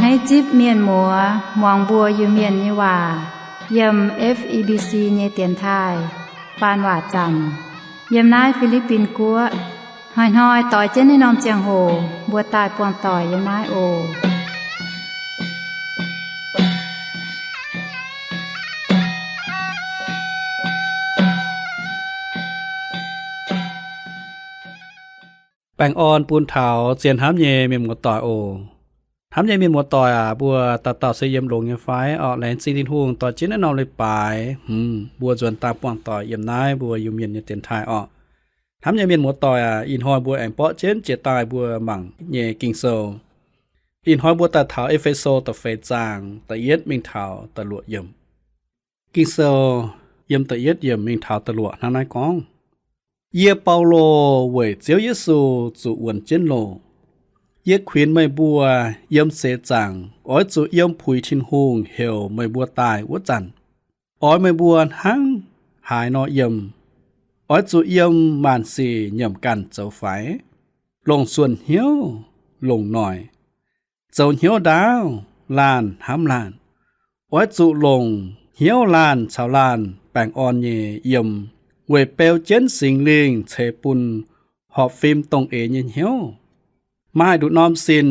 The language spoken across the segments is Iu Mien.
Naaiv zipv mienh muoz muangx mbuo Iu-Mienh nyei waac yiem F E B C nyei dienx taaih faan waac zaamc yiem naaiv Fi^li^bin Guoqv. Hnoi-hnoi doix jienv naaiv norm ziangh hoc mbuo daaih buangh doic yiem naaiv oc. Baengh orn bun taux zien hnamv nyei mienh muoz-doic oc. Hnamv nyei mienh muoz-doic aac, mbuo dauh dauh se yiem longx nyei fai? Orqc, laengz zingh Tin-Hungh dorh jienv naaiv norm leiz-baaix, hmm, mbuo nzuonx daaih buangh doic yiem naaiv mbuo Iu-Mienh nyei dienx taaih orqc. Hnamv nyei mienh muoz-doic aac, ih hnoi mbuo aengx borqv jienv jiex daaih mbuo mangc nyei Ging-Sou. Ih hnoi mbuo daaih taux E^fe^so da'feix zaang da'yietv mingh taux da'luoqc yiemc. Ging-Sou yiem da'yietv yiemc mingh taux da'luoqc hnangv naaiv gorngv, Yie, Baulo, weic Ziouv Yesu zuqc wuonx jienv loh. Yie kuinx meih mbuo yiem seix zaangc oix zuqc yiem puix Tin-Hungh heuc meih mbuo daaih wuov zanc, oix meih mbuo hnangv haaix nor yiem. Oix zuqc yiem maanc sic nyiemc ganh zoux faix, longc suonc hnyouv longc noic, zoux hnyouv ndaauv laanh hnamv laanh. Oix zuqc longc hnyouv laanh caux laanh baengh orn nyei yiem, weic beu jienv Singx Lingh ceix bun horpc fim dongh eix nyei hnyouv. Maaih nduqc norm sin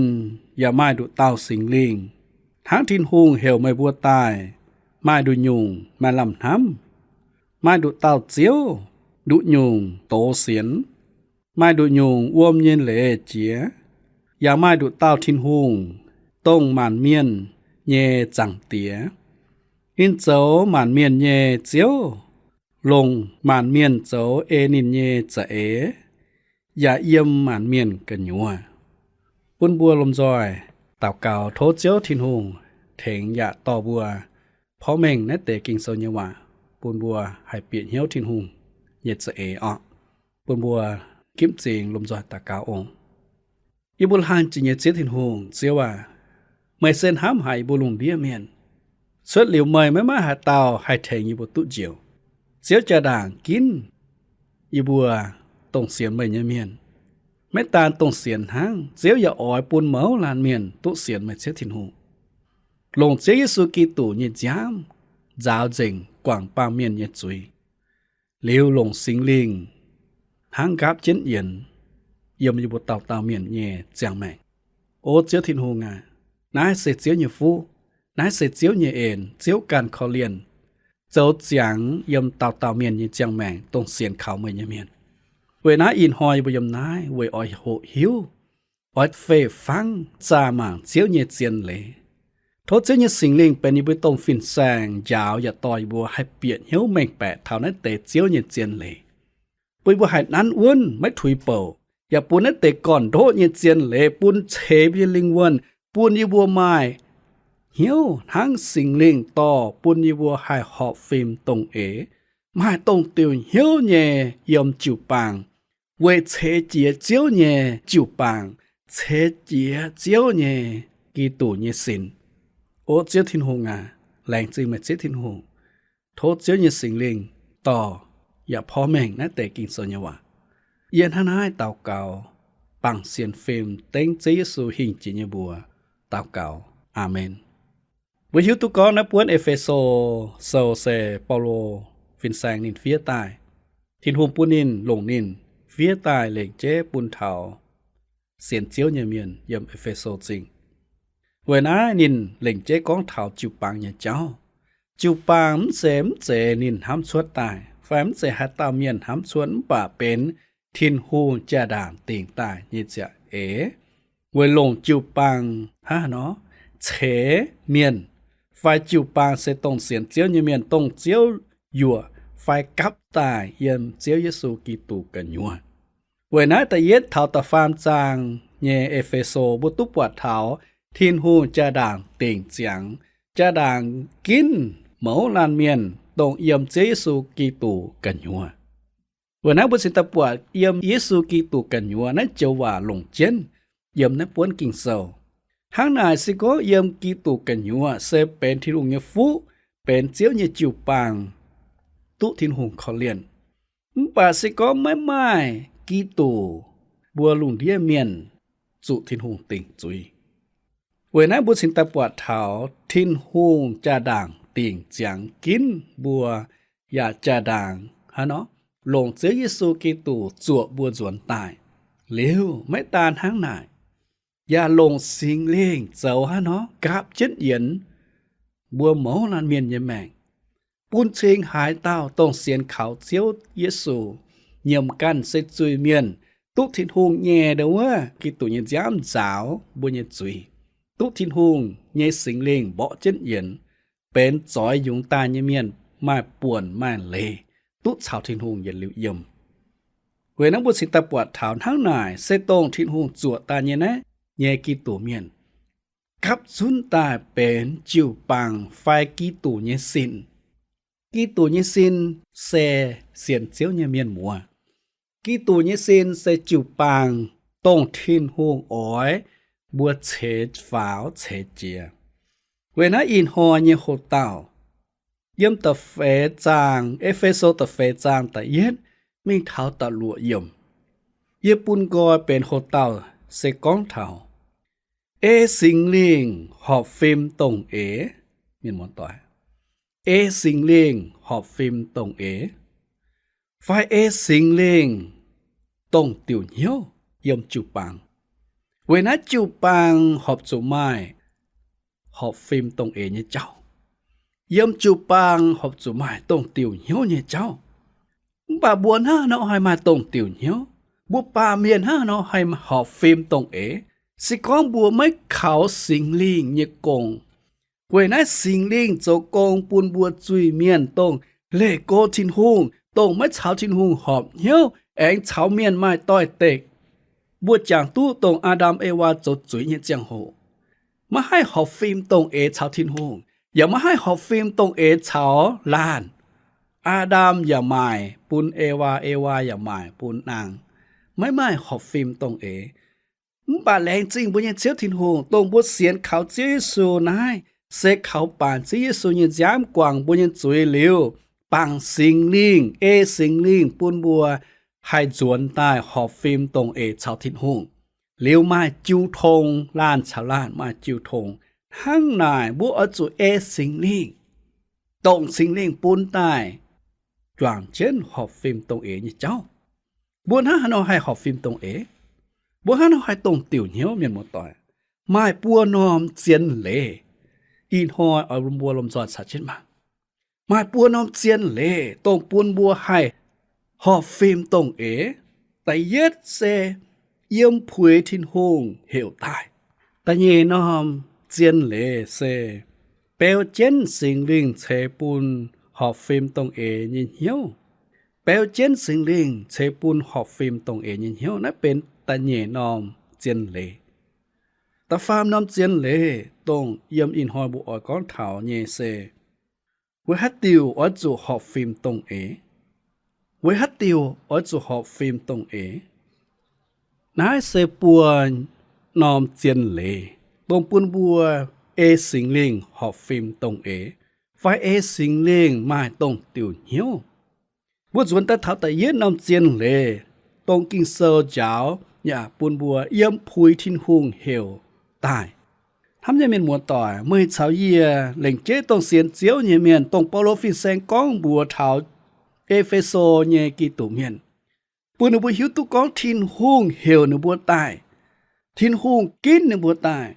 yaac maaih nduqc dauh Singx Lingh. Hnangv Tin-Hungh heuc meih mbuo daaih, maaih nduqc nyungc maaih lamh hnamv. Maaih nduqc dauh Ziouv, nduqc nyungc doz sienx. Maaih nduqc nyungc wuom nyei leiz jiex. Yaac maaih nduqc dauh Tin-Hungh, dongh maanc mienh nyei Zaangc Diex. Ninh zoux maanc mienh nyei Ziouv, longc maanc mienh zoux ei ninh nyei za'eix, yaac yiem maanc mienh gu'nyuoz. Bun mbuo lomh nzoih daux gaux tov Ziouv Tin-Hungh tengx yaac dorh mbuo porv mengh naaiv deix Ging-Sou nyei waac, bun mbuo haih bieqc hnyouv Tin-Hungh nyei za'eix orqc. Bun mbuo gimv zingx lomh nzoih daux gaux oc. Yie mbuo laanh zingh nyei Ziouv Tin-Hungh, Ziouv aac, meih se hnamv haic yie mbuo lungh ndiev mienh. Cuotv liuz meih maiv maaih haaix dauh haih tengx yie mbuo duqv njoux. Ziouv jaa-ndaangc ginv yie mbuo dongh sienx meih nyei mienh. Maiv daan dongh sienx hnangv, Ziouv yaac oix bun mouz laanh mienh duqv sienx meih Ziouv Tin-Hungh, longc Ziouv Yesu Giduc nyei nziaamv nzaaux nzengc guangc baamh mienh nyei zuiz, liuz longc Singx Lingh hnangv nqaapv jienv yienx yiem yie mbuo dauh dauh mienh nyei ziangh maengc. O Ziouv Tin-Hungh aac, naaiv se Ziouv nyei fuqv. Naaiv se Ziouv nyei en. Ziouv ganh korv-lienh zoux ziangx yiem dauh dauh mienh nyei ziangh maengc dongh sienx kaux meih nyei mienh. Weic naaiv ih hnoi yie mbuo yiem naaiv weic oix hoqc hiuv, oix fei-fangv zaah mangc Ziouv nyei zien leiz. Tov Ziouv nyei Singx Lingh benx yie mbuo dongh fin-saeng njaaux yaac dorh yie mbuo haih bieqc hnyouv mengh baeqc taux naaiv deix Ziouv nyei zien leiz, bun yie mbuo haih nanv wuonv maiv tuix bouc, yaac bun naaiv deix gorn-ndoqv nyei zien leiz bun ceix yie mbuo nyei lingh wuonh, bun yie mbuo maaih hnyouv hnangv Singx Lingh dorh bun yie mbuo haih horpc fim dongh eix, maaih dongh diuh hnyouv nyei yiem jiu-baang, weic ceix jiez Ziouv nyei jiu-baang, ceix jiez Ziouv nyei Giduc nyei sin. O Ziouv Tin-Hungh aac, laengz zingh meih Ziouv Tin-Hungh. Tov Ziouv nyei Singx Lingh dorh yaac porv mengh naaiv deix Ging-Sou nyei waac. Yie hnangv naaiv daux gaux, bangc sienx fim dengv Ziouv Yesu hingh jiex nyei mbuox daux gaux. Aamen. Mbuo hiuv duqv gorngv naaiv buonv E^fe^so Sou se Baulo fin-saeng ninh fiev daaih. Tin-Hungh bun ninh longc ninh fiev daaih lengc jeiv bun taux sienx Ziouv nyei mienh yiem E^fe^so Zingh. Weic naaiv ninh lengc jeiv gorngv taux jiu-baang nyei jauv. Jiu-baang mv zeiz, mv zeiz ninh hnamv cuotv daaih, fai mv zeiz haaix dauh mienh hnamv cuotv, mv baac benx Tin-Hungh jaa-ndaangc dingc daaih nyei za'eix, weic longc jiu-baang hnangv haaix nor ceix mienh, fai jiu-baang se dongh sienx Ziouv nyei mienh, dongh Ziouv yuoqc fai gapv daaih yiem Ziouv Yesu Giduc gu'nyuoz. Weic naaiv da'yietv taux da'faam zaang nyei E^fe^so mbuo duqv buatc taux Tin-Hungh jaa-ndaangc dingc ziangx, jaa-ndaangc ginv mouz laanh mienh dongh yiem Ziouv Yesu Giduc gu'nyuoz. Weic naaiv mbuo cingx daaih buatc yiem Yesu Giduc gu'nyuoz naaiv joux waac longc jienv yiem naaiv buonv Ging-Sou. Hnangv naaic se gorngv yiem Giduc gu'nyuoz se benx Tin-Hungh nyei fuqv, benx Ziouv nyei jiu-baang, duqv Tin-Hungh korv-lienh. Mv baac se gorngv maiv maaih Giduc, mbuo lungh ndiev mienh zuqc Tin-Hungh dingc zuiz. Weic naaiv mbuo cingx daaih buatc taux Tin-Hungh jaa-ndaangc dingc ziangx ginv mbuo, yaac jaa-ndaangc hnangv nor longc Ziouv Yesu Giduc zuoqc mbuo nzuonx daaih. Liuz maiv daan hnangv naaic, yaac longc Singx Lingh zoux hnangv nor gapv jienv yienx mbuo mouz laanh mienh nyei maengc, bun cing haaix dauh dongh sienx kaux Ziouv Yesu, nyiemc ganh se zuiz-mienh, duqv Tin-Hungh nyei ndo wuov Giduc nyei nziaamv nzaaux mbuo nyei zuiz, duqv Tin-Hungh nyei Singx Lingh mborqv jienv yienx, benx zoix yungz daaih nyei mienh maaih buonc maaih leiz, duqv caux Tin-Hungh yietc liuz yiem. Weic naaiv mbuo cingx daaih buatc taux hnangv naaic se dongh Tin-Hungh zuoqc daaih nyei naaiv nyei Giduc mienh gapv zunv daaih benx jiu-baang fai Giduc nyei sin. Giduc nyei sin se sienx Ziouv nyei mienh muoz. Giduc nyei sin se jiu-baang dongh Tin-Hungh oix mbuo ceix faaux ceix jiez. Weic naaiv ih hnoi nyei hoc-dauh, yiem da'feix zaang, E^fe^so da'feix zaang da'yietv mingh taux da'luoqc yiemc, yie bun nqoi benx hoc-dauh se gorngv taux ei Singx Lingh horpc fim dongh eix. Mienh muoz-doic, ei Singx Lingh horpc fim dongh eix, fai ei Singx Lingh dongh diuc hnyouv yiem jiu-baang. Weic naaiv jiu-baang horpc zuqc maaih horpc fim dongh eix nyei jauv. Yiem jiu-baang horpc zuqc maaih dongh diuc hnyouv nyei jauv. Mv baac mbuo hnangv haaix nor haih maaih dongh diuc hnyouv? Mbuo baamh mienh hnangv haaix nor haih horpc fim dongh eix? Se gorngv mbuo maiv kaux Singx Lingh nyei gong. Weic naaiv Singx Lingh zoux gong bun mbuo zuiz-mienh dongh leih go Tin-Hungh, dongh maiv caux Tin-Hungh horpc hnyouv, aengx caux mienh maaih doix-dekc. Mbuo jangx duqv dongh Aa^ndam Ewaa zoux zuiz nyei ziangh hoc, maiv haih horpc fim dongh eix caux Tin-Hungh, yaac maiv haih horpc fim dongh eix caux laanh. Aa^ndam yaac maaic bun Ewaa, Ewaa yaac maaic bun naang, maiv maaih horpc fim dongh eix. Mv baac laengz zingh mbuo nyei Ziouv Tin-Hungh, dongh mbuo sienx kaux Ziouv Yesu naaiv, se kaux baanc Ziouv Yesu nyei nziaamv guangc mbuo nyei zuiz liuz, bangc Singx Lingh, ei Singx Lingh bun mbuo haih nzuonx daaih horpc fim dongh eix caux Tin-Hungh. Liuz maaih jiu tong, laanh caux laanh maaih jiu tong. Hnangv naaic mbuo oix zuqc ei Singx Lingh, dongh Singx Lingh bun daaih juangc jienv horpc fim dongh eix nyei jauv. Mbuo hnangv haaix nor haih horpc fim dongh eix? Mbuo hnangv haaix nor haih dongh diuc hnyouv, mienh muoz-doic? Maaih buo norm zien leiz ih hnoi oix mbuo lomh nzoih caux jienv mangc. Maaih buo norm zien leiz dongh bun mbuo haih horpc fim dongh eix. Da'yietv se yiem puix Tin-Hungh heuc daaih. Da'nyeic norm zien leiz se beu jienv Singx Lingh ceix bun horpc fim dongh eix nyei hnyouv. Beu jienv Singx Lingh ceix bun horpc fim dongh eix nyei hnyouv. Naaiv benx da'nyeic norm zien leiz. Da'faam norm zien leiz dongh yiem ih hnoi mbuo oix gorngv taux nyei se, weic haaix diuc oix zuqc horpc fim dongh eix? Weic haaix diuc oix zuqc horpc fim dongh eix? Naaiv se buo norm zien leiz dongh bun mbuo ei Singx Lingh horpc fim dongh eix, fai ei Singx Lingh maaih dongh diuc hnyouv. Mbuo nzuonx daaih taux da'yietv norm zien leiz, dongh Ging-Sou njaaux yaac bun mbuo yiem puix Tin-Hungh heuc daaih. Hnamv nyei mienh muoz-doic, meih caux yie lengc jeiv dongh sienx Ziouv nyei mienh, dongh Baulo fin-saeng gorngv mbuox taux E^fe^so nyei Giduc mienh, bun ninh mbuo hiuv duqv gorngv Tin-Hungh heuc ninh mbuo daaih. Tin-Hungh ginv ninh mbuo daaih.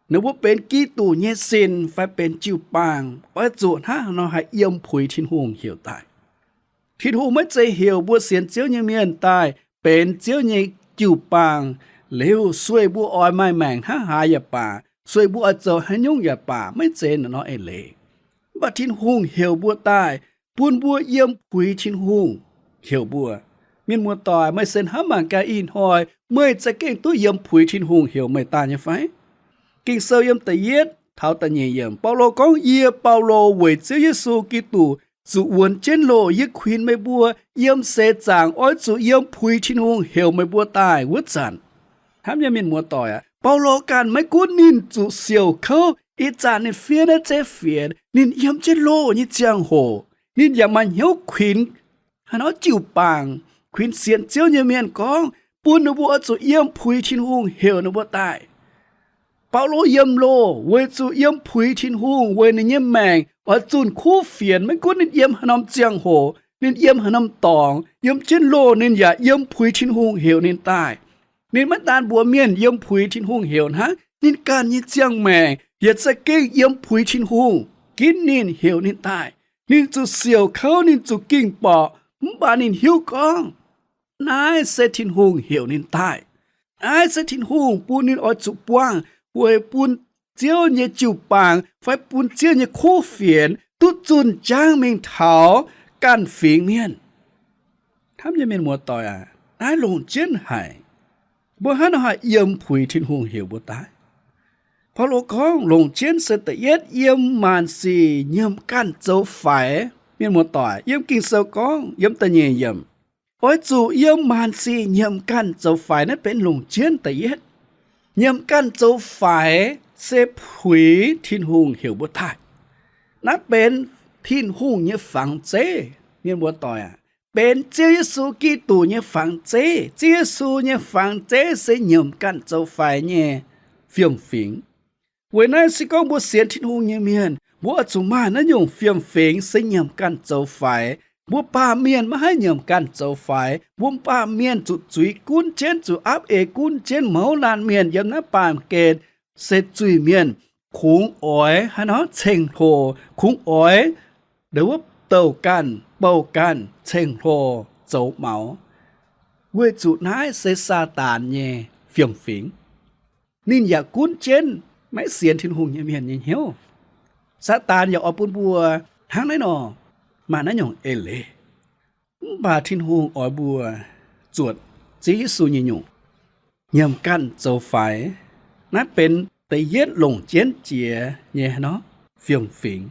Ninh mbuo benx Giduc nyei sin fai benx jiu-baang, oix zuqc hnangv haaix nor haih yiem puix Tin-Hungh heuc daaih. Tin-Hungh maiv zeiz heuc mbuo sienx Ziouv nyei mienh daaih benx Ziouv nyei jiu-baang, liuz sueih mbuo oix maaih maengc hnangv haaix yaac baac, sueih mbuo oix zoux haaix nyungc yaac baac, maiv zeiz naaiv nor eix leiz. Mv baac Tin-Hungh heuc mbuo daaih, bun mbuo yiem puix Tin-Hungh heuc mbuo. Mienh muoz-doic, meih se hnamv mangc gaax ih hnoi meih za'gengh duqv yiem puix Tin-Hungh heuc meih daaih nyei fai? Ging-Sou yiem da'yietv taux da'nyeic yiemc, Baulo gorngv, Yie, Baulo, weic Ziouv Yesu Giduc zuqc wuonx jienv loh, yie kuinx meih mbuo yiem seix zaangc oix zuqc yiem puix Tin-Hungh heuc meih mbuo daaih wuov zanc. Hnamv nyei mienh muoz-doic aac, Baulo ganh maiv gunv ninh zuqc siouc kouv, ih zanc ninh fiev naaiv zeiv fienx, ninh yiem jienv loh nyei ziangh hoc, ninh yaac maaih hnyouv kuinx haaix nor jiu-baang, kuinx sienx Ziouv nyei mienh gorngv, bun ninh mbuo oix zuqc yiem puix Tin-Hungh heuc ninh mbuo daaih. Baulo yiem loh weic zuqc yiem puix Tin-Hungh weic ninh nyei maengc oix zunh kuv fienx. Maiv gunv ninh yiem haaix norm ziangh hoc, ninh yiem haaix norm dorngx, yiem jienv loh ninh yaac yiem puix Tin-Hungh heuc ninh daaih. Ninh maiv daan mbuox mienh yiem puix Tin-Hungh heuc hnangv, ninh ganh nyei ziangh maengc yaac za'gengh yiem puix Tin-Hungh ginv ninh heuc ninh daaih. Ninh zuqc siouc kouv, ninh zuqc ging-borqc, mv baac ninh hiuv gorngv naaiv se Tin-Hungh heuc ninh daaih. Naaiv se Tin-Hungh bun ninh oix zuqc buangh weic bun Ziouv nyei jiu-baang fai bun Ziouv nyei kuv fienx duqv zunh jangv mingh taux ganh fingx mienh. Hnamv nyei mienh muoz-doic aac, naaiv longc jienv haic. Mbuo hnangv nor haih yiem puix Tin-Hungh heuc mbuo daaih? Baulo gorngv longc jienv se da'yietv yiem maanc sic nyiemc ganh zoux faix. Mienh muoz-doic, yiem Ging-Sou gorngv yiem da'nyeic yiemc, oix zuqc yiem maanc sic nyiemc ganh zoux faix. Naaiv benx longc jienv da'yietv. Nyiemc ganh zoux faix se puix Tin-Hungh heuc mbuo daaih. Naaiv benx Tin-Hungh nyei fangx zeiv, mienh muoz-doic aac. Benx Ziouv Yesu Giduc nyei fangx zeiv. Ziouv Yesu nyei fangx zeiv se nyiemc ganh zoux faix nyei fiem-fingx. Weic naaiv se gorngv mbuo sienx Tin-Hungh nyei mienh, mbuo oix zuqc maaih naaiv nyungc fiem-fingx se nyiemc ganh zoux faix. Mbuo baamh mienh maiv haih nyiemc ganh zoux faix. Mbuo baamh mienh zuqc zuiz gunv jienv, zuqc aapv eix gunv jienv, mouz laanh mienh yiem naaiv baamh gen se zuiz-mienh, kungx oix haaix nor ceng-hlo, kungx oix ndon wuov douh ganh, bouh ganh, ceng-hlo, zoux maux, weic zuqc naaiv se Saadaan nyei fiem-fingx. Ninh yaac gunv jienv maiv sienx Tin-Hungh nyei mienh nyei hnyouv. Saadaan yaac oix bun mbuo hnangv naaiv nor maaih naaiv nyungc eix leiz. Mv baac Tin-Hungh oix mbuo zuotc Ziouv Yesu nyei nyungc, nyiemc ganh zoux faix. Naaiv benx da'yietv longc jienv jiex nyei haaix nor fiem-fingx.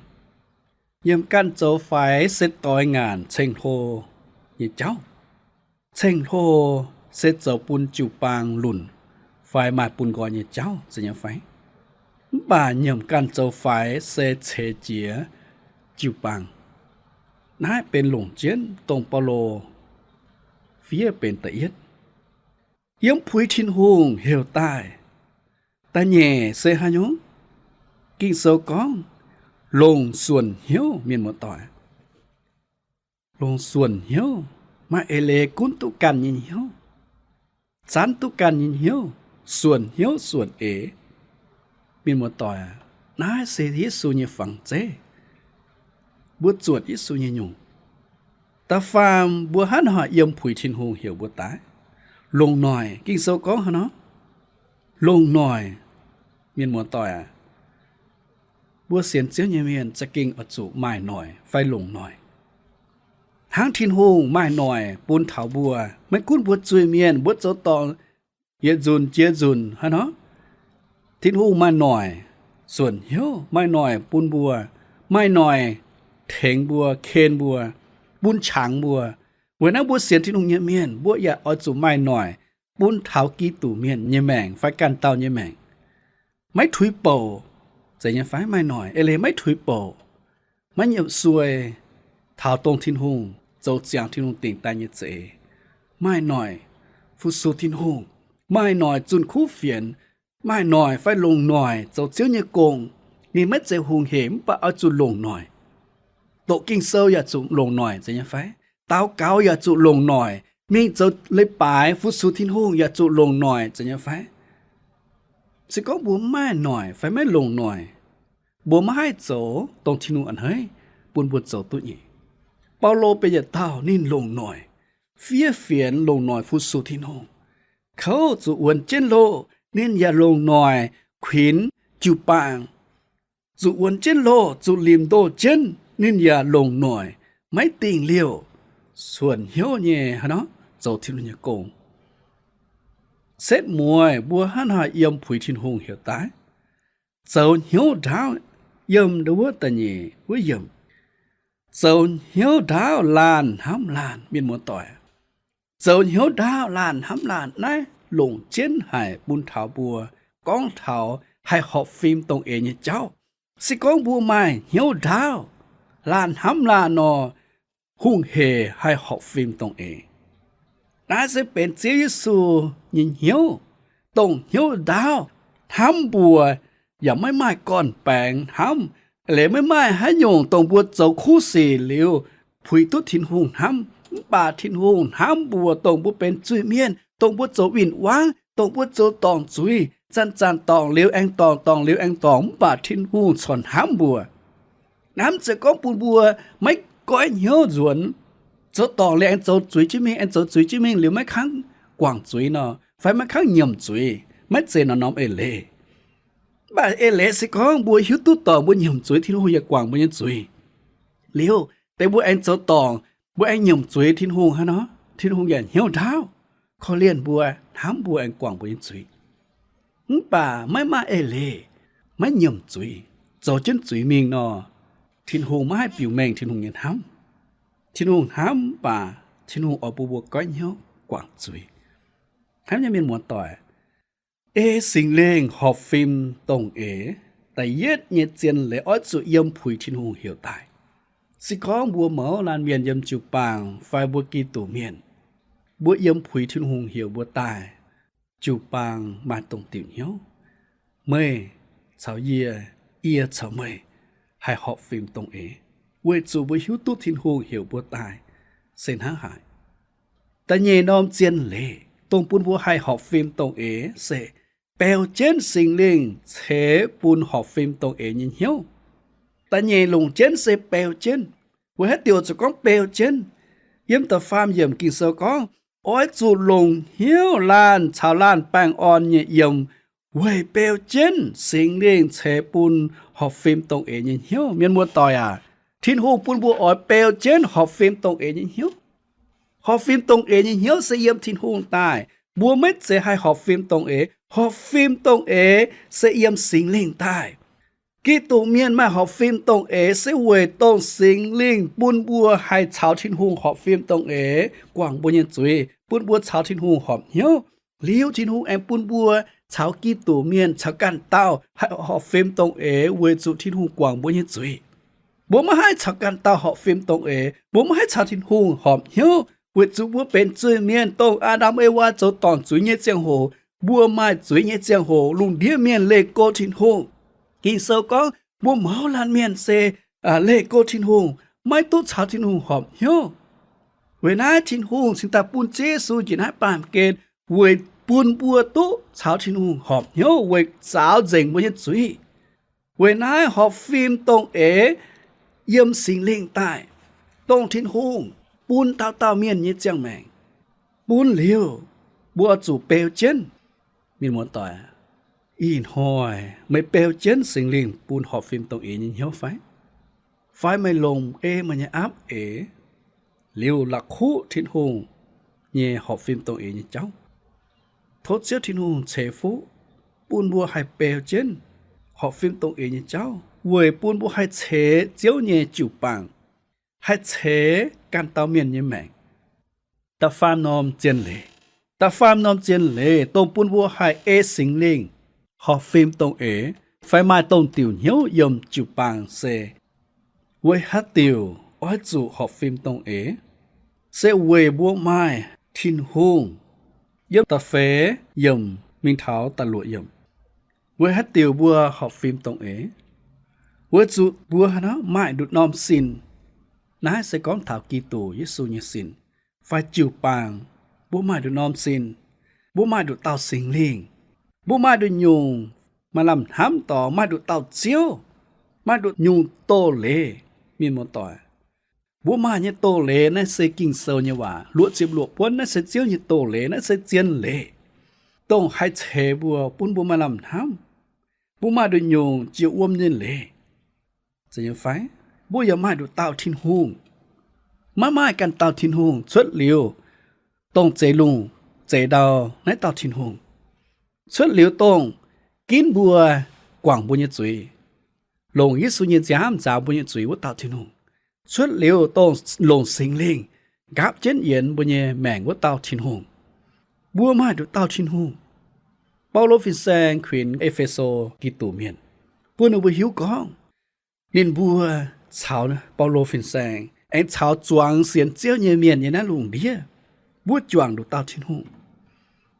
Nyiemc ganh zoux faix se doix ngaanc ceng-hlo nyei jauv. Ceng-hlo se zoux bun jiu-baang lunc fai maaih bun nqoi nyei jauv, zeiz nyei fai? Mv baac nyiemc ganh zoux faix se ceix jiez jiu-baang. Naaiv benx longc jienv dongh Baulo fiev benx da'yietv. Yiem puix Tin-Hungh heuc daaih. Da'nyeic se haaix nyungc? Ging-Sou gorngv longc suonc hnyouv, mienh muoz-doic. Longc suonc hnyouv, maaih eix leiz gunv duqv ganh nyei hnyouv, zanv duqv ganh nyei hnyouv, suonc hnyouv suonc eix. Mienh muoz-doic aac, naaiv se Yesu nyei fangx zeiv. Mbuo zuotc Yesu nyei nyungc, da'faam mbuo hnangv haaix yiem puix Tin-Hungh heuc mbuo daaih? Longc noic. Ging-Sou gorngv haaix nor? Longc noic. Mienh muoz-doic aac, mbuo sienx Ziouv nyei mienh za'gengh oix zuqc maaih noic fai longc noic. Hnangv Tin-Hungh maaih noic bun taux mbuo, maiv gunv mbuo zuiz-mienh, mbuo zoux dorngc yietc nzunc jiex nzunc haaix nor, Tin-Hungh maaih noic suonc hnyouv, maaih noic bun mbuo, maaih noic tengx mbuo, ken mbuo, bun qangx mbuo. Weic naaiv mbuo sienx Tin-Hungh nyei mienh, mbuo yaac oix zuqc maaih noic bun taux Giduc Mienh nyei maengc fai ganh dauh nyei maengc. Maiv tuix bouc, zeiz nyei fai? Maaih noic eix leiz maiv tuix bouc, maiv nyiemc suei, taux dongh Tin-Hungh, zoux ziangx Tin-Hungh dingc daaih nyei za'eix. Maaih noic fu-sux Tin-Hungh, maaih noic zunh kuv fienx, maaih noic fai longc noic zoux Ziouv nyei gong. Ninh maiv zeiz hungh hec mv baac oix zuqc longc noic. Doqc Ging-Sou yaac zuqc longc noic, zeiz nyei fai? Daux gaux yaac zuqc longc noic. Mingh zoux leiz-baaix fu-sux Tin-Hungh yaac zuqc longc noic, zeiz nyei fai? Se gorngv mbuo maiv maaih noic fai maiv longc noic, mbuo maiv haih zoux dongh Tin-Hungh a'hneiv bun mbuo zoux duqv nyei. Baulo benx yietc dauh ninh longc noic, fiev fienx longc noic fu-sux Tin-Hungh. Kouv zuqc wuonx jienv loh, ninh yaac longc noic kuinx jiu-baang. Zuqc wuonx jienv loh, zuqc limc ndoh jienv, ninh yaac longc noic maiv dingh liouh, suonc hnyouv nyei haaix nor zoux Tin-Hungh nyei gong. Setv mueiz mbuo hnangv haaix yiem puix Tin-Hungh heuc daaih? Zoux hnyouv ndaauv, yiem ndau wuov da'nyeic wuov yiemc. Zoux hnyouv ndaauv laanh hnamv laanh, mienh muoz-doic. Zoux hnyouv ndaauv laanh hnamv laanh, naaiv longc jienv haic bun taux mbuo gorngv taux haih horpc fim dongh eix nyei jauv. Se gorngv mbuo maaih hnyouv ndaauv laanh hnamv laanh nor, hungh hec haih horpc fim dongh eix. Naaiv se benx Ziouv Yesu nyei hnyouv, dongh hnyouv ndaauv hnamv mbuo, yaac maiv maaih gorn-baengx hnamv. Leiz maiv maaih haaix nyungc dongh mbuo zoux kuv sic liuz puix duqv Tin-Hungh hnamv. Mv baac Tin-Hungh hnamv mbuo, dongh mbuo benx zuiz-mienh, dongh mbuo zoux win-wangv, dongh mbuo zoux dorngc zuiz, zanc-zanc dorngc liuz aengx dorngc, dorngc liuz aengx dorngc, mv baac Tin-Hungh corc hnamv mbuo. Hnamv ziouc gorngv bun mbuo maiv goiv hnyouv nzuonx, zoux dorngc liuz aengx zoux zuiz jienv mingh, aengx zoux zuiz jienv mingh liuz maiv kangv guangc zuiz nor, fai maiv kangv nyiemc zuiz, maiv zeiz norm norm eix leiz. Mv baac eix leiz se gorngv mbuo hiuv duqv dorngc mbuo nyiemc zuiz, Tin-Hungh yaac guangc mbuo nyei zuiz. Liuz deix mbuo aengx zoux dorngc, mbuo aengx nyiemc zuiz Tin-Hungh hnangv nor, Tin-Hungh yaac hnyouv ndaauv, korv-lienh mbuo, hnamv mbuo, aengx guangc mbuo nyei zuiz. Mv baac maiv maaih eix leiz, maiv nyiemc zuiz, zoux jienv zuiz mingh nor, Tin-Hungh maiv haih biux mengh Tin-Hungh nyei hnamv. Tin-Hungh hnamv mv baac Tin-Hungh oix bun mbuo goiv hnyouv guangc zuiz. Hnamv nyei mienh muoz-doic, ei Singx Lingh horpc fim dongh eix, da'yietv nyei zien leiz oix zuqc yiem puix Tin-Hungh heuc daaih. Se gorngv mbuo mouz laanh mienh yiem jiu-baang fai mbuo Giduc mienh, mbuo yiem puix Tin-Hungh heuc mbuo daaih, jiu-baang maaih dongh diuc hnyouv, meih caux yie, yie caux meih, haih horpc fim dongh eix, weic zuqc mbuo hiuv duqv Tin-Hungh heuc mbuo daaih se hnangv haaix. Da'nyeic norm zien leiz dongh bun mbuo haih horpc fim dongh eix se baeu jienv Singx Lingh ceix bun horpc fim dongh eix nyei hnyouv. Da'nyeic longc jienv se baeu jienv. Weic haaix diuc zuqc gorngv baeu jienv? Yiem da'faam yiemc Ging-Sou gorngv, oix zuqc longc hnyouv laanh caux laanh baengh orn nyei yiem weic baeu jienv Singx Lingh ceix bun horpc fim dongh eix nyei hnyouv. Mienh muoz-doic aac, Tin-Hungh bun mbuo oix baeu jienv horpc fim dongh eix nyei hnyouv. Horpc fim dongh eix nyei hnyouv se yiem Tin-Hungh daaih. Mbuo maiv zeiz haih horpc fim dongh eix. Horpc fim dongh eix se yiem Singx Lingh daaih. Giduc mienh maaih horpc fim dongh eix se weic dongh Singx Lingh bun mbuo haih caux Tin-Hungh horpc fim dongh eix guangc mbuo nyei zuiz, bun mbuo caux Tin-Hungh horpc hnyouv. Liuz Tin-Hungh aengx bun mbuo caux Giduc mienh caux ganh dauh haih horpc fim dongh eix weic zuqc Tin-Hungh guangc mbuo nyei zuiz. Mbuo maiv haih caux ganh dauh horpc fim dongh eix. Mbuo maiv haih caux Tin-Hungh horpc hnyouv weic zuqc mbuo benx zuiz-mienh. Dongh Aa^ndam Ewaa zoux dorngc zuiz nyei ziangh hoc, mbuo maaih zuiz nyei ziangh hoc, lungh ndiev mienh leih go Tin-Hungh. Ging-Sou gorngv mbuo mouz laanh mienh se leih go Tin-Hungh, maiv duqv caux Tin-Hungh horpc hnyouv. Weic naaiv Tin-Hungh cingx daaih bun Ziouv Yesu njiec naaiv baamh gen weic bun mbuo duqv caux Tin-Hungh horpc hnyouv weic zaaux nzengc mbuo nyei zuiz. Weic naaiv horpc fim dongh eix yiem Singx Lingh daaih, dongh Tin-Hungh bun dauh dauh mienh nyei ziangh maengc. Bun liuz, mbuo oix zuqc beu jienv. Mienh muoz-doic, ih hnoi meih beu jienv Singx Lingh bun horpc fim dongh eix nyei hnyouv fai? Fai meih longc ei meih nyei aapv eix liuz la'kuqv Tin-Hungh nyei horpc fim dongh eix nyei jauv? Tov Ziouv Tin-Hungh ceix fuqv bun mbuo haih beu jienv horpc fim dongh eix nyei jauv weic bun mbuo haih ceix Ziouv nyei jiu-baang, haih ceix ganh dauh mienh nyei maengc. Da'faam norm zien leiz, da'faam norm zien leiz dongh bun mbuo haih ei Singx Lingh horpc fim dongh eix fai maaih dongh diuc hnyouv yiem jiu-baang se, weic haaix diuc oix zuqc horpc fim dongh eix? Se weic mbuo maaih Tin-Hungh. Yiem da'feix yiemc mingh taux da'luoqc yiemc. Weic haaix diuc mbuo horpc fim dongh eix? Weic zuqc mbuo hnangv maaih nduqc norm sin. Naaiv se gorngv taux Giduc Yesu nyei sin fai jiu-baang. Mbuo maaih nduqc norm sin, mbuo maaih nduqc dauh Singx Lingh, mbuo maaih nduqc nyungc maaih lamh hnamv dorngx, maaih nduqc dauh Ziouv, maaih nduqc nyungc doz-leiz. Mienh muoz-doic, mbuo maaih nyei doz-leiz naaiv se Ging-Sou nyei waac. Luoqc ziepc luoqc buonv naaiv se Ziouv nyei doz-leiz, naaiv se zien leiz, dongh haih ceix mbuo, bun mbuo maaih lamh hnamv. Mbuo maaih nduqc nyungc jiex wuom nyei leiz. Zeiz nyei fai? Mbuo yaac maaih nduqc dauh Tin-Hungh. Maiv maaih ganh dauh Tin-Hungh cuotv liuz dongh zeix lungh zeix ndau naaiv dauh Tin-Hungh. Cuotv liuz dongh ginv mbuo, guangc mbuo nyei zuiz, longc Yesu nyei nziaamv nzaaux mbuo nyei zuiz wuov dauh Tin-Hungh. Cuotv liuz dongh longc Singx Lingh nqaapv jienv yienx mbuo nyei maengc wuov dauh Tin-Hungh. Mbuo maaih nduqc dauh Tin-Hungh. Baulo fin-saeng kuinx E^fe^so Giduc Mienh, bun ninh mbuo hiuv gorngv ninh mbuo caux Baulo fin-saeng aengx caux zuangx sienx Ziouv nyei mienh nyei naaiv lungh ndiev, mbuo juangc nduqc dauh Tin-Hungh.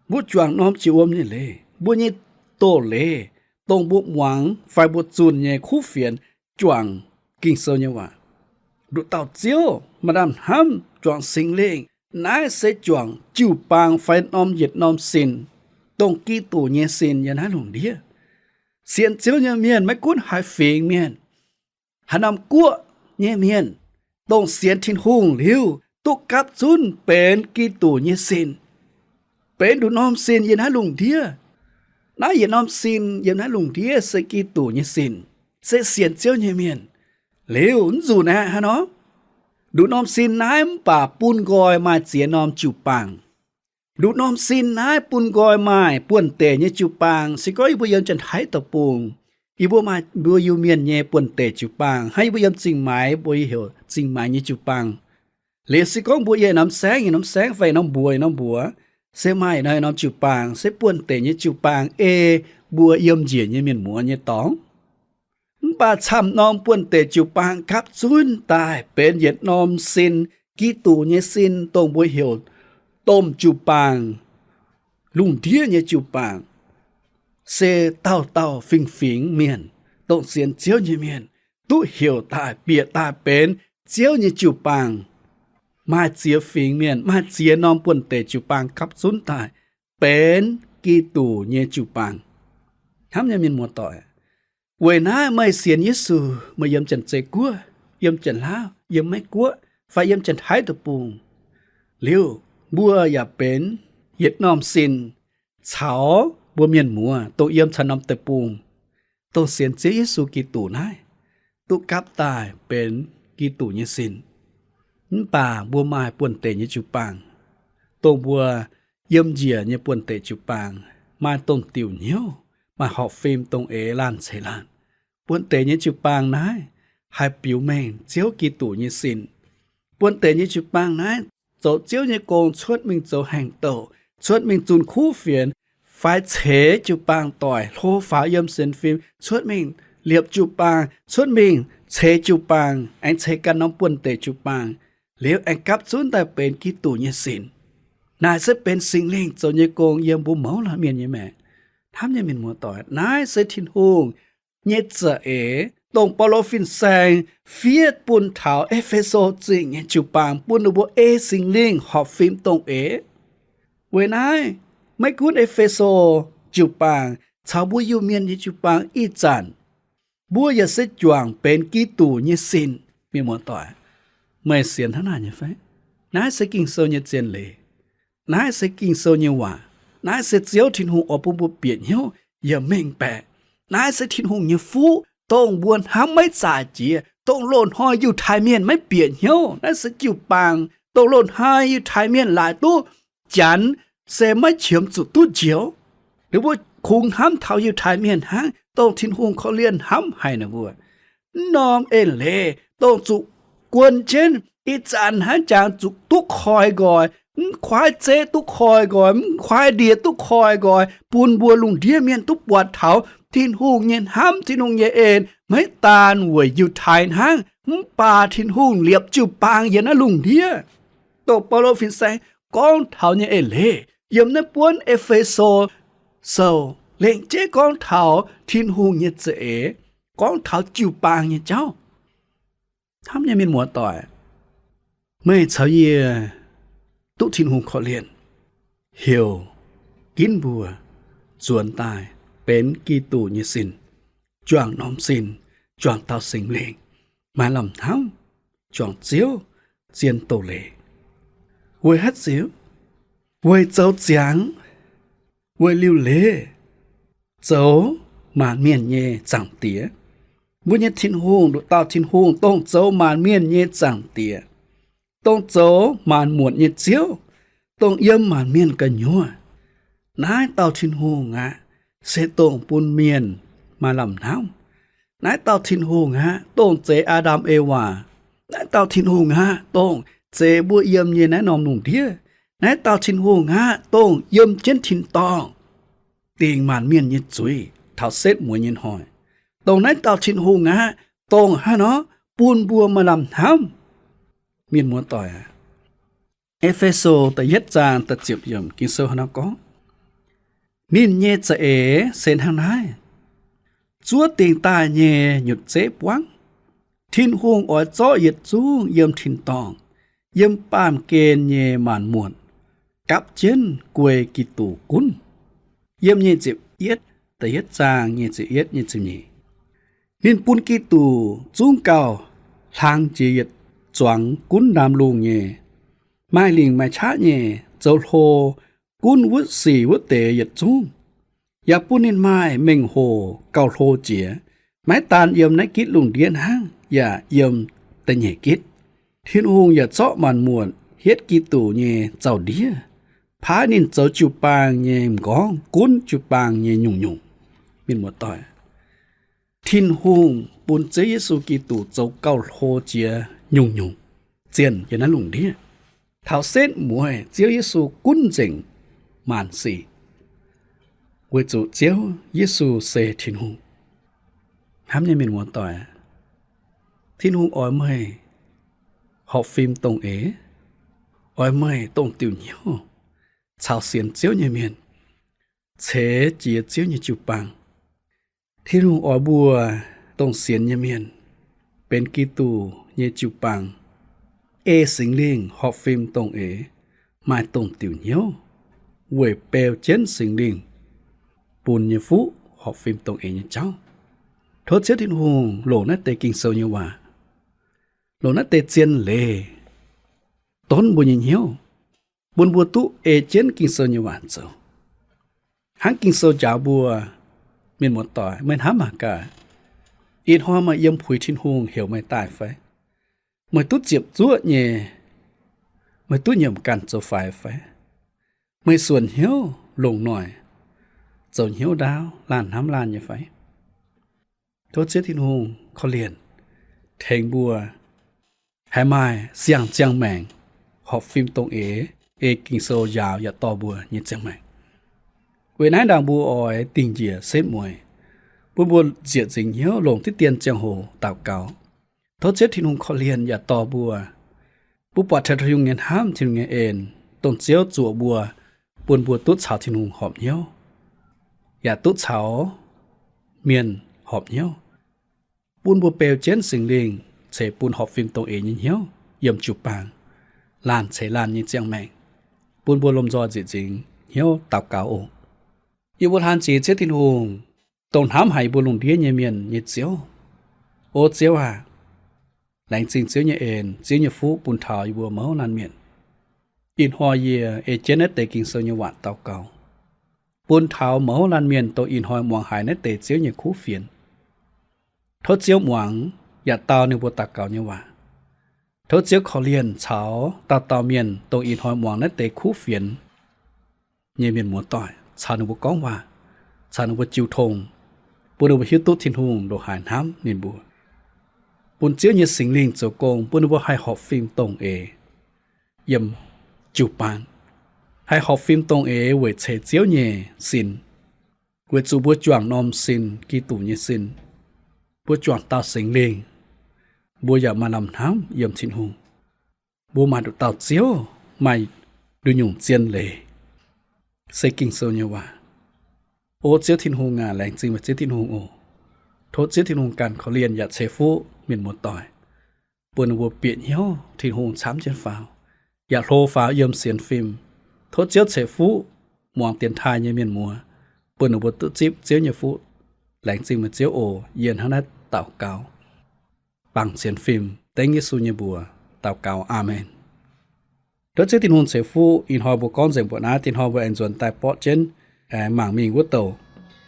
Mbuo juangc norm jiex wuom nyei leiz. Mbuo nyei doz-leiz, dongh mbuo muangx fai mbuo zunh nyei kuv fienx juangc Ging-Sou nyei waac. Nduqc dauh Ziouv maaih lamh hnamv juangc Singx Lingh, naaiv se juangc jiu-baang fai norm yietc norm sin, dongh Giduc nyei sin yiem naaiv lungh ndiev. Sienx Ziouv nyei mienh maiv gunv haaix fingx mienh, haaix norm guoqv nyei mienh, dongh sienx Tin-Hungh liuz duqv gapv zunv benx Giduc nyei sin, benx nduqc norm sin yiem naaiv lungh ndiev. Naaiv yietc norm sin yiem naaiv lungh ndiev se Giduc nyei sin, se sienx Ziouv nyei mienh. Liuz mv nzunc aeqv, haaix nor, nduqc norm sin naaiv mv baac bun nqoi maaih ziex norm jiu-baang. Nduqc norm sin naaiv bun nqoi maaih buonv-deic nyei jiu-baang. Se gorngv yie mbuo yiem Janx-Taiv Deic-Bung, yie mbuo maaih mbuo Iu-Mienh nyei buonv-deic jiu-baang, hnangv yie mbuo yiem Zingh Maix, mbuo heuc Zingh Maix nyei jiu-baang. Liuz se gorngv mbuo yiem norm saengv, yiem norm saengv fai norm mbuox, norm mbuox, se maaih norm jiu-baang, se buonv-deic nyei jiu-baang ei mbuo yiem njiec nyei mienh muoz nyei dorngx. Mv baac camv norm buonv-deic jiu-baang gapv zunv daaih benx yietc norm sin, Giduc nyei sin, dongh mbuo heuc domh jiu-baang, lungh ndiev nyei jiu-baang. Se dauh dauh fingx-fingx mienh, dongh sienx Ziouv nyei mienh, duqv heuc daaih, bieqc daaih benx Ziouv nyei jiu-baang. Maaih ziex fingx mienh, maaih ziex norm buonv-deic jiu-baang gapv zunv daaih benx Giduc nyei jiu-baang. Hnamv nyei mienh muoz-doic, weic naaiv meih sienx Yesu, meih yiem Janx-Zei Guoqv, yiem Janx-Laauv, yiem Meiv Guoqv, fai yiem Janx-Taiv Deic-Bung, liuz mbuo yaac benx yietc norm sin caux mbuo mienh muoz, dongh yiem caux norm deic-bung, dongh sienx Ziouv Yesu Giduc naaiv, duqv gapv daaih benx Giduc nyei sin. Mv baac mbuo maaih buonv-deic nyei jiu-baang, dongh mbuo yiem njiec nyei buonv-deic jiu-baang, maaih dongh diuc hnyouv, maaih horpc fim dongh eix laanh ceix laanh. Buonv-deic nyei jiu-baang naaiv haih biux mengh Ziouv Giduc nyei sin. Buonv-deic nyei jiu-baang naaiv zoux Ziouv nyei gong cuotv mingh zoux haengh douc, cuotv mingh zunh kuv fienx, fai ceix jiu-baang doic, hlo faaux yiem sienx fim, cuotv mingh liepc jiu-baang, cuotv mingh ceix jiu-baang, aengx ceix ganh norm buonv-deic jiu-baang, liuz aengx gapv zunv daaih benx Giduc nyei sin. Naaic se benx Singx Lingh zoux nyei gong yiem mbuo mouz laanh mienh nyei maengc. Hnamv nyei mienh muoz-doic, naaiv se Tin-Hungh nyei za'eix, dongh Baulo fin-saeng fiev bun taux E^fe^so Zingh nyei jiu-baang, bun ninh mbuo ei Singx Lingh horpc fim dongh eix. Weic naaiv, maiv gunv E^fe^so jiu-baang caux mbuo Iu-Mienh nyei jiu-baang ih zanc, mbuo yaac se juangc benx Giduc nyei sin. Mienh muoz-doic, meih sienx hnangv naaic nyei fai? Naaiv se Ging-Sou nyei zien leiz. Naaiv se Ging-Sou nyei waac. Naaiv se Ziouv Tin-Hungh oix bun mbuo bieqc hnyouv yaac mengh baeqc. Naaiv se Tin-Hungh nyei fuqv, dongh mbuo hnamv maiv zaaix jiex, dongh loz-hnoi Yiutai Mienh maiv bieqc hnyouv. Naaiv se jiu-baang, dongh loz-hnoi Yiutai Mienh laaix duqv Janx se maiv qiemx zuqc duqv njoux. Ninh mbuo kungx hnamv taux Yiutai Mienh hnangv, dongh Tin-Hungh korv-lienh hnamv haic ninh mbuo. Mv norm eix leiz dongh zuqc guon jienv, ih zanc hnangv jangx zuqc duqv koi nqoi, mv kuaaiv zeiv duqv koi nqoi, mv kuaaiv ndie duqv koi nqoi, bun mbuo lungh ndiev mienh duqv buatc taux Tin-Hungh nyei hnamv, Tin-Hungh nyei en, maiv daan weic Yiutai hnangv, mv baac Tin-Hungh liepc jiu-baang yiem naaiv lungh ndiev. Dongh Baulo fin-saeng gorngv taux nyei eix leiz yiem naaiv buonv E^fe^so Sou lengc jeiv gorngv taux Tin-Hungh nyei za'eix, gorngv taux jiu-baang nyei jauv. Hnamv nyei mienh muoz-doic, meih caux yie duqv Tin-Hungh korv-lienh, heuc ginv mbuo nzuonx daaih benx Giduc nyei sin, juangc norm sin, juangc dauh Singx Lingh, maaih lamh hnamv, juangc Ziouv zien doz-leiz. Weic haaix diuc? Weic zoux ziangx, weic liuc leiz, zoux maanc mienh nyei Zaangc Diex. Mbuo nyei Tin-Hungh, nduqc dauh Tin-Hungh dongh zoux maanc mienh nyei Zaangc Diex, dongh zoux maanc muotc nyei Ziouv, dongh yiem maanc mienh gu'nyuoz. Naaiv dauh Tin-Hungh aqv, se dongh bun mienh maaih lamh hnamv. Naaiv dauh Tin-Hungh aqv, dongh zeix Aa^ndam Ewaa. Naaiv dauh Tin-Hungh aqv, dongh zeix mbuo yiem nyei naaiv norm lungh ndiev. Naaiv dauh Tin-Hungh aqv, dongh yiem jienv tin-dorngh, dingc maanc mienh nyei zuiz taux setv mueiz nyei hnoi. Dongh naaiv dauh Tin-Hungh aqv, dongh hnangv nor bun mbuo maaih lamh hnamv. Mienh muoz-doic aac, E^fe^so da'yietv zaang da'ziepc yiemc Ging-Sou hnangv nor gorngv, Ninh nyei za'eix se hnangv naaiv. Zuov dingc daaih nyei nyutc zeiv buangv. Tin-Hungh oix zorqv yietc zungv yiem tin-dorngh, yiem baamh gen nyei maanc muotc, gapv jienv guei Giduc gunv. Yiem nyic ziepc yietv, da'yietv zaang nyic ziepc yietv, nyic ziepc nyeic. Ninh bun Giduc zungv gauh hlang jiex yietc zuangx gunv ndaamv-lungh nyei, maaih lingc maaih qaqv nyei, zoux hlo gunv wuov sic wuov deix yietc zungv, yaac bun ninh maaih mengh hoc gauh hlo jiex, maiv daan yiem naaiv gitv lungh ndiev hnangv, yaac yiem da'nyeic gitv. Tin-Hungh yaac zorqv maanc muotc hietv Giduc nyei zaux-ndiev, paaiv ninh zoux jiu-baang nyei m'nqorngv gunv jiu-baang nyei nyungc-nyungc. Mienh muoz-doic, Tin-Hungh bun Ziouv Yesu Giduc zoux gauh hlo jiex nyungc-nyungc zienh yiem naaiv lungh ndiev, taux setv mueiz Ziouv Yesu gunv nzengc maanc sic, weic zuqc Ziouv Yesu se Tin-Hungh. Hnamv nyei mienh muoz-doic, Tin-Hungh oix meih horpc fim dongh eix, oix meih dongh diuc hnyouv caux sienx Ziouv nyei mienh ceix jiez Ziouv nyei jiu-baang. Tin-Hungh oix mbuo dongh sienx nyei mienh benx Giduc nyei jiu-baang, ei Singx Lingh horpc fim dongh eix, maaih dongh diuc hnyouv weic beu jienv Singx Lingh bun nyei fuqv horpc fim dongh eix nyei jauv. Tov Ziouv Tin-Hungh longc naaiv deix Ging-Sou nyei waac, longc naaiv deix zien leiz donv mbuo nyei hnyouv, bun mbuo duqv ei jienv Ging-Sou nyei waac zoux. Hnangv Ging-Sou njaaux mbuo, mienh muoz-doic, meih hnamv mangc gaax, ih hnoi meih yiem puix Tin-Hungh heuc meih daaih fai? Meih duqv ziepc zuoqv nyei, meih duqv nyiemc ganh zoux faix fai? Meih suonc hnyouv longc noic zoux hnyouv ndaauv laanh hnamv laanh nyei fai? Tov Ziouv Tin-Hungh korv-lienh tengx mbuo haih maaih siang-ziangh maengc horpc fim dongh eix, ei Ging-Sou njaaux yaac dorh mbuo nyei ziangh maengc. Weic naaiv ndaangc mbuo oix dingh njiec setv mueiz, bun mbuo nzieqc nzingc hnyouv longc diqv dien ziangh hoc daux gaux. Tov Ziouv Tin-Hungh korv-lienh yaac dorh mbuo, mbuo buatc taux Tin-Hungh nyei hnamv, Tin-Hungh nyei en, dongh Ziouv zuoqc mbuo, bun mbuo duqv caux Tin-Hungh horpc hnyouv, yaac duqv caux mienh horpc hnyouv, bun mbuo beu jienv Singx Lingh ceix bun horpc fim dongh eix nyei hnyouv yiem jiu-baang, laanh ceix laanh nyei ziangh maengc, bun mbuo lomh nzoih nzieqc nzingc hnyouv daux gaux oc. Yie mbuo hlan jiex Ziouv Tin-Hungh, dongh hnamv haic yie mbuo lungh ndiev nyei mienh nyei Ziouv. O Ziouv aac, laengz zingh Ziouv nyei en, Ziouv nyei fuqv bun taux yie mbuo mouz laanh mienh. Ih hnoi yie ei jienv naaiv deix Ging-Sou nyei waac daux gaux, bun taux mouz laanh mienh dongh ih hnoi muangx haiz naaiv deix Ziouv nyei kuv fienx. Tov Ziouv muangx yaac dau ninh mbuo daux gaux nyei waac. Tov Ziouv korv-lienh caux dauh dauh mienh dongh ih hnoi muangx naaiv deix kuv fienx nyei mienh muoz-doic, caux ninh mbuo gorngv waac, caux ninh mbuo jiu tong, bun ninh mbuo hiuv duqv Tin-Hungh ndongc haaix hnamv ninh mbuo. Bun Ziouv nyei Singx Lingh zoux gong, bun ninh mbuo haih horpc fim dongh eix yiem jiu-baang, haih horpc fim dongh eix weic ceix Ziouv nyei sin, weic zuqc mbuo juangc norm sin, Giduc nyei sin. Mbuo juangc dauh Singx Lingh, mbuo yaac maaih lamh hnamv yiem Tin-Hungh. Mbuo maaih nduqc dauh Ziouv, maaih nduqc nyungc zien leiz, se Ging-Sou nyei waac. O Ziouv Tin-Hungh aac, laengz zingh meih Ziouv Tin-Hungh oc. Tov Ziouv Tin-Hungh ganh korv-lienh yaac ceix fuqv mienh muoz-doic, bun ninh mbuo bieqc hnyouv Tin-Hungh camv jienv faaux, yaac hlo faaux yiem sienx fim. Tov Ziouv ceix fuqv muangx dienx taaih nyei mienh muoz, bun ninh mbuo duqv zipv Ziouv nyei fuqv. Laengz zingh meih Ziouv oc. Yie hnangv naaiv daux gaux, bangc sienx fim, dengv Yesu nyei mbuox daux gaux. Aamen. Tov Ziouv Tin-Hungh ceix fuqv. Ih hnoi mbuo gorngv nzengc mbuoqc naaiv. Dinh hnoi mbuo aengx nzuonx daaih borqv jienv aengx mangc mingh wuov douc.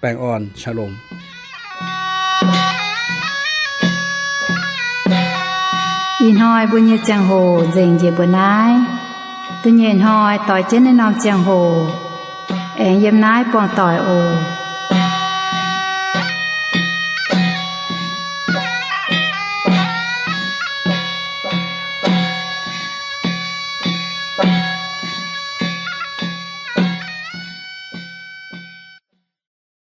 Baengh orn, shalom. Ih hnoi mbuo nyei ziangh hoc nzengc njiec mbuoqc naaiv. Da'nyeic hnoi doix jienv naaiv norm ziangh hoc aengx yiem naaiv buangh doic oc.